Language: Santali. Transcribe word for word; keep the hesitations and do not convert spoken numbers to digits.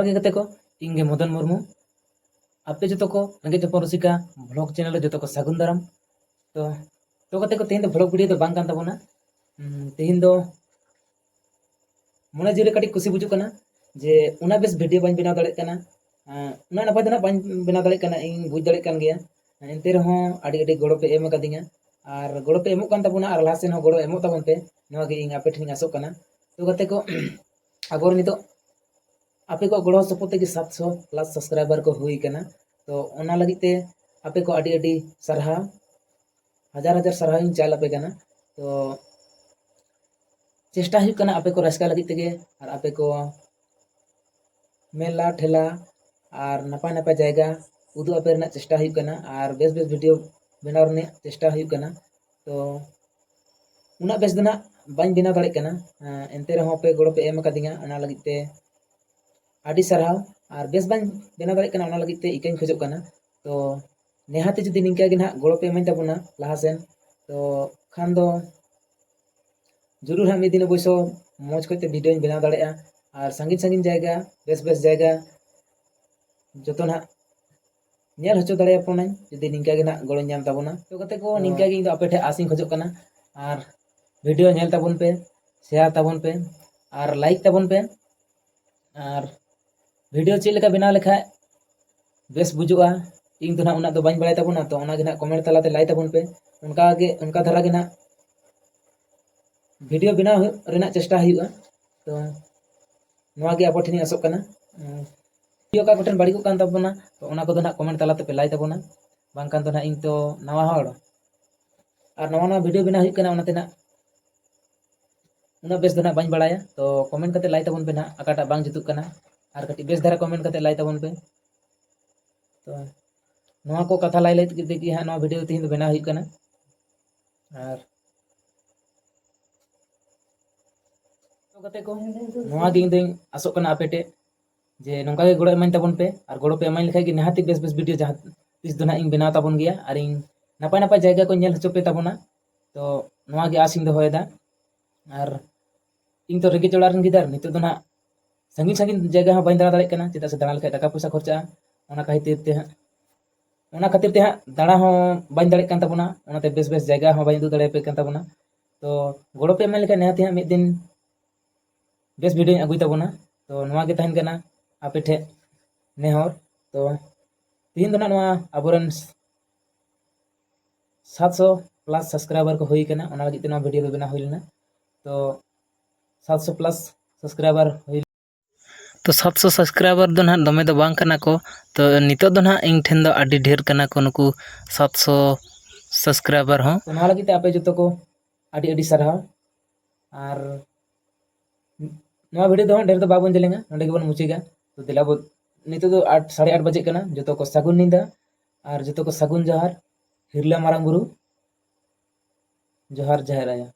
ᱡᱚᱦᱟᱨ ᱜᱮ ᱜᱟᱛᱮ ᱠᱚ, ᱤᱧ ᱜᱮ ᱢᱚᱫᱚᱱ ᱢᱩᱨᱢᱩ᱾ ᱟᱯᱮ ᱡᱚᱛᱚ ᱠᱚ ᱨᱮᱸᱜᱮᱡ ᱦᱚᱯᱚᱱ ᱨᱩᱥᱤᱠᱟ vlog channel ᱨᱮ ᱡᱚᱛᱚ ᱠᱚ ᱥᱟᱹᱜᱩᱱ ᱫᱟᱨᱟᱢ᱾ ᱛᱚ, ᱛᱚ ᱜᱟᱛᱮ ᱠᱚ, ᱛᱮᱦᱮᱧ ᱫᱚ vlog video ᱫᱚ ᱵᱟᱝ ᱠᱟᱱ ᱛᱟᱵᱚᱱᱟ᱾ ᱩᱸ, ᱛᱮᱦᱮᱧ ᱫᱚ ᱢᱚᱱᱮ ᱡᱤᱣᱤ ᱨᱮ ᱠᱟᱹᱴᱤᱡ ᱠᱩᱥᱤ ᱵᱩᱡᱩᱜ ᱠᱟᱱᱟ ᱡᱮ ᱩᱱᱟᱹᱜ ᱵᱮᱥ video ᱵᱟᱹᱧ ᱵᱮᱱᱟᱣ ᱫᱟᱲᱮᱭᱟᱜ ᱠᱟᱱᱟ᱾ ᱟᱸ, ᱩᱱᱟᱹᱜ ᱱᱟᱯᱟᱭ ᱫᱚ ᱱᱟᱜ ᱵᱟᱹᱧ ᱵᱮᱱᱟᱣ ᱫᱟᱲᱮᱭᱟᱜ ᱠᱟᱱᱟ, ᱤᱧ ᱵᱩᱡᱽ ᱫᱟᱲᱮᱭᱟᱜ ᱠᱟᱱ ᱜᱮᱭᱟ᱾ ᱮᱱᱛᱮ ᱨᱮᱦᱚᱸ ᱟᱹᱰᱤ ᱟᱹᱰᱤ ᱜᱚᱲᱚ ᱯᱮ ᱮᱢ ᱟᱠᱟᱫᱤᱧᱟ, ᱟᱨ ᱜᱚᱲᱚ ᱯᱮ ᱮᱢᱚᱜ ᱠᱟᱱ ᱛᱟᱵᱚᱱᱟ, ᱟᱨ ᱞᱟᱦᱟ ᱥᱮᱱ ᱦᱚᱸ ᱜᱚᱲᱚ ᱮᱢᱚᱜ ᱛᱟᱵᱚᱱ ᱯᱮ, ᱱᱚᱣᱟ ᱜᱮ ᱤᱧ ᱟᱯᱮ ᱴᱷᱮᱱᱤᱧ ᱟᱥᱚᱜ ᱠᱟᱱᱟ᱾ ᱛᱚ ᱜᱟᱛᱮ ᱠᱚ, ᱟᱵᱚ ᱱᱤᱛᱚᱜ ᱟᱯᱮ ᱠᱚᱣᱟᱜ ᱜᱚᱲᱚ ᱥᱚᱯᱚᱦᱚᱫ ᱛᱮᱜᱮ ᱥᱟᱛᱥᱚ plus subscriber ᱠᱚ ᱦᱩᱭ ᱠᱟᱱᱟ᱾ ᱛᱚ ᱚᱱᱟ ᱞᱟᱹᱜᱤᱫ ᱛᱮ ᱟᱯᱮ ᱠᱚ ᱟᱹᱰᱤ ᱟᱹᱰᱤ ᱥᱟᱨᱦᱟᱣ, ᱦᱟᱡᱟᱨ ᱦᱟᱡᱟᱨ ᱥᱟᱨᱦᱟᱣ ᱤᱧ ᱪᱟᱞ ᱟᱯᱮ ᱠᱟᱱᱟ᱾ ᱛᱚ ᱪᱮᱥᱴᱟ ᱦᱩᱭᱩᱜ ᱠᱟᱱᱟ ᱟᱯᱮ ᱠᱚ ᱨᱟᱹᱥᱠᱟᱹ ᱞᱟᱹᱜᱤᱫ ᱛᱮᱜᱮ, ᱟᱨ ᱟᱯᱮ ᱠᱚ ᱢᱮᱞᱟ ᱴᱷᱮᱞᱟ ᱟᱨ ᱱᱟᱯᱟᱭ ᱱᱟᱯᱟᱭ ᱡᱟᱭᱜᱟ ᱩᱫᱩᱜ ᱟᱯᱮ ᱨᱮᱱᱟᱜ ᱪᱮᱥᱴᱟ ᱦᱩᱭᱩᱜ ᱠᱟᱱᱟ, ᱟᱨ ᱵᱮᱥ ᱵᱮᱥ video ᱵᱮᱱᱟᱣ ᱨᱮᱱᱟᱜ ᱪᱮᱥᱴᱟ ᱦᱩᱭᱩᱜ ᱠᱟᱱᱟ᱾ ᱛᱚ ᱩᱱᱟᱹᱜ ᱵᱮᱥ ᱫᱚ ᱱᱟᱜ ᱵᱟᱹᱧ ᱵᱮᱱᱟᱣ ᱫᱟᱲᱮᱭᱟᱜ ᱠᱟᱱᱟ, ᱮᱱᱛᱮ ᱨᱮᱦᱚᱸ ᱯᱮ ᱜᱚᱲᱚ ᱯᱮ ᱮᱢ ᱟᱠᱟᱫᱤᱧᱟ, ᱚᱱᱟ ᱞᱟᱹᱜᱤᱫ ᱛᱮ ᱟᱹᱰᱤ ᱥᱟᱨᱦᱟᱣ᱾ ᱟᱨ ᱵᱮᱥ ᱵᱟᱹᱧ ᱵᱮᱱᱟᱣ ᱫᱟᱲᱮᱭᱟᱜ ᱠᱟᱱᱟ, ᱚᱱᱟ ᱞᱟᱹᱜᱤᱫ ᱛᱮ ᱤᱠᱟᱹᱧ ᱠᱷᱚᱡᱚᱜ ᱠᱟᱱᱟ᱾ ᱛᱚ ᱱᱤᱦᱟᱹᱛ ᱡᱩᱫᱤ ᱱᱤᱝᱠᱟ ᱜᱮ ᱱᱟᱦᱟᱜ ᱜᱚᱲᱚ ᱯᱮ ᱮᱢᱟᱹᱧ ᱛᱟᱵᱚᱱᱟ ᱞᱟᱦᱟ ᱥᱮᱱ, ᱛᱚ ᱠᱷᱟᱱ ᱫᱚ ᱡᱚᱨᱩᱨ ᱦᱟᱸᱜ ᱢᱤᱫ ᱫᱤᱱ ᱚᱵᱚᱥᱥᱚ ᱢᱚᱡᱽ ᱠᱚᱡ ᱛᱮ videoᱧ ᱵᱮᱱᱟᱣ ᱫᱟᱲᱮᱭᱟᱜᱼᱟ, ᱟᱨ ᱥᱟᱺᱜᱤᱧ ᱥᱟᱺᱜᱤᱧ ᱡᱟᱭᱜᱟ, ᱵᱮᱥ ᱵᱮᱥ ᱡᱟᱭᱜᱟ ᱡᱚᱛᱚ ᱱᱟᱦᱟᱜ ᱧᱮᱞ ᱦᱚᱪᱚ ᱫᱟᱲᱮᱭᱟᱵᱚᱱᱟᱹᱧ, ᱡᱩᱫᱤ ᱱᱤᱝᱠᱟ ᱜᱮ ᱱᱟᱦᱟᱜ ᱜᱚᱲᱚᱧ ᱧᱟᱢ ᱛᱟᱵᱚᱱᱟ᱾ ᱛᱚ ᱜᱟᱛᱮ ᱠᱚ, ᱛᱚ ᱱᱤᱝᱠᱟ ᱜᱮ ᱤᱧ ᱫᱚ ᱟᱯᱮ ᱴᱷᱮᱱ ᱟᱥ ᱤᱧ ᱠᱷᱚᱡᱚᱜ ᱠᱟᱱᱟ, ᱟᱨ video ᱧᱮᱞ ᱛᱟᱵᱚᱱ ᱯᱮ, share ᱛᱟᱵᱚᱱ ᱯᱮ, ᱟᱨ like ᱛᱟᱵᱚᱱ ᱯᱮ, ᱟᱨ video ᱪᱮᱫ ᱞᱮᱠᱟ ᱵᱮᱱᱟᱣ ᱞᱮᱠᱷᱟᱡ ᱵᱮᱥ ᱵᱩᱡᱩᱜᱼᱟ, ᱤᱧ ᱫᱚ ᱱᱟᱦᱟᱜ ᱩᱱᱟᱹᱜ ᱫᱚ ᱵᱟᱹᱧ ᱵᱟᱲᱟᱭ ᱛᱟᱵᱚᱱᱟ᱾ ᱛᱚ ᱚᱱᱟ ᱜᱮ ᱱᱟᱦᱟᱜ comment ᱛᱟᱞᱟᱛᱮ ᱞᱟᱹᱭ ᱛᱟᱵᱚᱱ ᱯᱮ, ᱚᱱᱠᱟ ᱜᱮ, ᱚᱱᱠᱟ ᱫᱷᱟᱨᱟ ᱜᱮ ᱱᱟᱦᱟᱜ video ᱵᱮᱱᱟᱣ ᱦᱩᱭᱩᱜ ᱨᱮᱱᱟᱜ ᱪᱮᱥᱴᱟ ᱦᱩᱭᱩᱜᱼᱟ᱾ ᱛᱚ ᱱᱚᱣᱟ ᱜᱮ ᱟᱵᱚ ᱴᱷᱮᱱᱤᱧ ᱟᱥᱚᱜ ᱠᱟᱱᱟ᱾ ᱩᱸ, video ᱚᱠᱟ ᱠᱚᱴᱷᱮᱱ ᱵᱟᱹᱲᱤᱡᱚᱜ ᱠᱟᱱ ᱛᱟᱵᱚᱱᱟ, ᱛᱚ ᱚᱱᱟ ᱠᱚᱫᱚ ᱱᱟᱦᱟᱜ comment ᱛᱟᱞᱟ ᱛᱮᱯᱮ ᱞᱟᱹᱭ ᱛᱟᱵᱚᱱᱟ, ᱵᱟᱝᱠᱷᱟᱱ ᱫᱚ ᱱᱟᱦᱟᱜ ᱤᱧ ᱛᱚ ᱱᱟᱣᱟ ᱦᱚᱲ, ᱟᱨ ᱱᱟᱣᱟ ᱱᱟᱣᱟ video ᱵᱮᱱᱟᱣ ᱦᱩᱭᱩᱜ ᱠᱟᱱᱟ, ᱚᱱᱟᱛᱮ ᱱᱟᱦᱟᱜ ᱩᱱᱟᱹᱜ ᱵᱮᱥ ᱫᱚ ᱱᱟᱦᱟᱜ ᱵᱟᱹᱧ ᱵᱟᱲᱟᱭᱟ᱾ ᱛᱚ comment ᱠᱟᱛᱮ ᱞᱟᱹᱭ ᱛᱟᱵᱚᱱ ᱯᱮ ᱱᱟᱦᱟᱜ ᱚᱠᱟᱴᱟᱜ ᱵᱟᱝ ᱡᱩᱛᱩᱜ ᱠᱟᱱᱟ, ᱟᱨ ᱠᱟᱹᱴᱤᱡ ᱵᱮᱥ ᱫᱷᱟᱨᱟ comment ᱠᱟᱛᱮ ᱞᱟᱹᱭ ᱛᱟᱵᱚᱱ ᱯᱮ᱾ ᱛᱚ ᱱᱚᱣᱟ ᱠᱚ ᱠᱟᱛᱷᱟ ᱞᱟᱹᱭ ᱞᱟᱹᱭ ᱛᱮᱜᱮ ᱦᱟᱸᱜ ᱱᱚᱣᱟ video ᱛᱮᱦᱮᱧ ᱫᱚ ᱵᱮᱱᱟᱣ ᱦᱩᱭᱩᱜ ᱠᱟᱱᱟ᱾ ᱟᱨ ᱛᱚ ᱜᱟᱛᱮ ᱠᱚ, ᱱᱚᱣᱟ ᱜᱮ ᱤᱧ ᱫᱚᱧ ᱟᱥᱚᱜ ᱠᱟᱱᱟ ᱟᱯᱮ ᱴᱷᱮᱡ, ᱡᱮ ᱱᱚᱝᱠᱟ ᱜᱮ ᱜᱚᱲᱚ ᱮᱢᱟᱹᱧ ᱛᱟᱵᱚᱱ ᱯᱮ, ᱟᱨ ᱜᱚᱲᱚ ᱯᱮ ᱮᱢᱟᱹᱧ ᱞᱮᱠᱷᱟᱡ ᱜᱮ ᱱᱤᱦᱟᱹᱛᱤ ᱵᱮᱥ ᱵᱮᱥ video ᱡᱟᱦᱟᱸ ᱛᱤᱥ ᱫᱚ ᱱᱟᱦᱟᱜ ᱤᱧ ᱵᱮᱱᱟᱣ ᱛᱟᱵᱚᱱ ᱜᱮᱭᱟ, ᱟᱨ ᱤᱧ ᱱᱟᱯᱟᱭ ᱱᱟᱯᱟᱭ ᱡᱟᱭᱜᱟ ᱠᱚ ᱧᱮᱞ ᱦᱚᱪᱚ ᱯᱮ ᱛᱟᱵᱚᱱᱟ᱾ ᱛᱚ ᱱᱚᱣᱟ ᱜᱮ ᱟᱥ ᱤᱧ ᱫᱚᱦᱚᱭᱮᱫᱟ᱾ ᱟᱨ ᱤᱧ ᱛᱚ ᱨᱮᱸᱜᱮᱡ ᱚᱲᱟᱜ ᱨᱮᱱ ᱜᱤᱫᱟᱹᱨ, ᱱᱤᱛᱚᱜ ᱫᱚ ᱱᱟᱦᱟᱜ ᱥᱟᱺᱜᱤᱧ ᱥᱟᱺᱜᱤᱧ ᱡᱟᱭᱜᱟ ᱦᱚᱸ ᱵᱟᱹᱧ ᱫᱟᱬᱟ ᱫᱟᱲᱮᱭᱟᱜ ᱠᱟᱱᱟ, ᱪᱮᱫᱟᱜ ᱥᱮ ᱫᱟᱬᱟ ᱞᱮᱠᱷᱟᱡ ᱴᱟᱠᱟ ᱯᱚᱭᱥᱟ ᱠᱷᱚᱨᱪᱟᱜᱼᱟ᱾ ᱚᱱᱟ ᱠᱷᱟᱹᱛᱤᱨ ᱛᱮ ᱦᱟᱸᱜ ᱚᱱᱟ ᱠᱷᱟᱹᱛᱤᱨ ᱛᱮ ᱦᱟᱸᱜ ᱫᱟᱬᱟ ᱦᱚᱸ ᱵᱟᱹᱧ ᱫᱟᱲᱮᱭᱟᱜ ᱠᱟᱱ ᱛᱟᱵᱚᱱᱟ, ᱚᱱᱟᱛᱮ ᱵᱮᱥ ᱵᱮᱥ ᱡᱟᱭᱜᱟ ᱦᱚᱸ ᱵᱟᱹᱧ ᱩᱫᱩᱜ ᱫᱟᱲᱮᱭᱟᱯᱮ ᱠᱟᱱ ᱛᱟᱵᱚᱱᱟ᱾ ᱛᱚ ᱜᱚᱲᱚ ᱯᱮ ᱮᱢ ᱞᱮᱠᱷᱟᱱ ᱱᱤᱦᱟᱹᱛ ᱦᱟᱸᱜ ᱢᱤᱫ ᱫᱤᱱ ᱵᱮᱥ ᱵᱷᱤᱰᱤᱭᱳᱧ ᱟᱹᱜᱩᱭ ᱛᱟᱵᱚᱱᱟ᱾ ᱛᱚ ᱱᱚᱣᱟ ᱜᱮ ᱛᱟᱦᱮᱱ ᱠᱟᱱᱟ ᱟᱯᱮ ᱴᱷᱮᱱ ᱱᱮᱦᱚᱨ᱾ ᱛᱚ ᱛᱤᱦᱤᱧ ᱫᱚ ᱱᱟᱜ ᱱᱚᱣᱟ ᱟᱵᱚᱨᱮᱱ ᱥᱟᱛᱥᱚ ᱯᱞᱟᱥ ᱥᱟᱵᱥᱠᱨᱟᱭᱵᱟᱨ ᱠᱚ ᱦᱩᱭ ᱠᱟᱱᱟ, ᱚᱱᱟ ᱞᱟᱹᱜᱤᱫ ᱛᱮ ᱱᱚᱣᱟ ᱵᱷᱤᱰᱤᱭᱳ ᱫᱚ ᱵᱮᱱᱟᱣ ᱦᱩᱭ ᱞᱮᱱᱟ᱾ ᱛᱚ ᱥᱟᱛᱥᱚ ᱯᱞᱟᱥ ᱥᱟᱵᱥᱠᱨᱟᱭᱵᱟᱨ ᱦᱩᱭ ᱛᱚ ᱥᱟᱛᱥᱚ ᱥᱟᱵᱥᱠᱨᱟᱭᱵᱟᱨ ᱫᱚ ᱱᱟᱦᱟᱜ ᱫᱚᱢᱮ ᱫᱚ ᱵᱟᱝ ᱠᱟᱱᱟ ᱠᱚ᱾ ᱛᱚ ᱱᱤᱛᱚᱜ ᱫᱚ ᱱᱟᱦᱟᱜ ᱤᱧ ᱴᱷᱮᱱ ᱫᱚ ᱟᱹᱰᱤ ᱰᱷᱮᱨ ᱠᱟᱱᱟ ᱠᱚ ᱱᱩᱠᱩ ᱥᱟᱛᱥᱚ ᱥᱟᱵᱥᱠᱨᱟᱭᱵᱟᱨ ᱦᱚᱸ᱾ ᱛᱚ ᱱᱚᱣᱟ ᱞᱟᱹᱜᱤᱫ ᱛᱮ ᱟᱯᱮ ᱡᱚᱛᱚ ᱠᱚ ᱟᱹᱰᱤ ᱟᱹᱰᱤ ᱥᱟᱨᱦᱟᱣ᱾ ᱟᱨ ᱱᱚᱣᱟ ᱵᱷᱤᱰᱤᱭᱳ ᱫᱚ ᱦᱟᱸᱜ ᱰᱷᱮᱨ ᱫᱚ ᱵᱟᱵᱚᱱ ᱡᱮᱞᱮᱧᱟ, ᱱᱚᱸᱰᱮ ᱜᱮᱵᱚᱱ ᱢᱩᱪᱟᱹᱫᱟ᱾ ᱛᱚ ᱫᱮᱞᱟ ᱵᱚ, ᱱᱤᱛᱚᱜ ᱫᱚ ᱟᱴ, ᱥᱟᱲᱮ ᱟᱴ ᱵᱟᱡᱮᱜ ᱠᱟᱱᱟ᱾ ᱡᱚᱛᱚ ᱠᱚ ᱥᱟᱹᱜᱩᱱ ᱧᱤᱫᱟᱹ ᱟᱨ ᱡᱚᱛᱚ ᱠᱚ ᱥᱟᱹᱜᱩᱱ ᱡᱚᱦᱟᱨ᱾ ᱦᱤᱨᱞᱟᱹ ᱢᱟᱨᱟᱝ ᱵᱩᱨᱩ ᱡᱚᱦᱟᱨ, ᱡᱟᱦᱮᱨ ᱟᱭᱳ᱾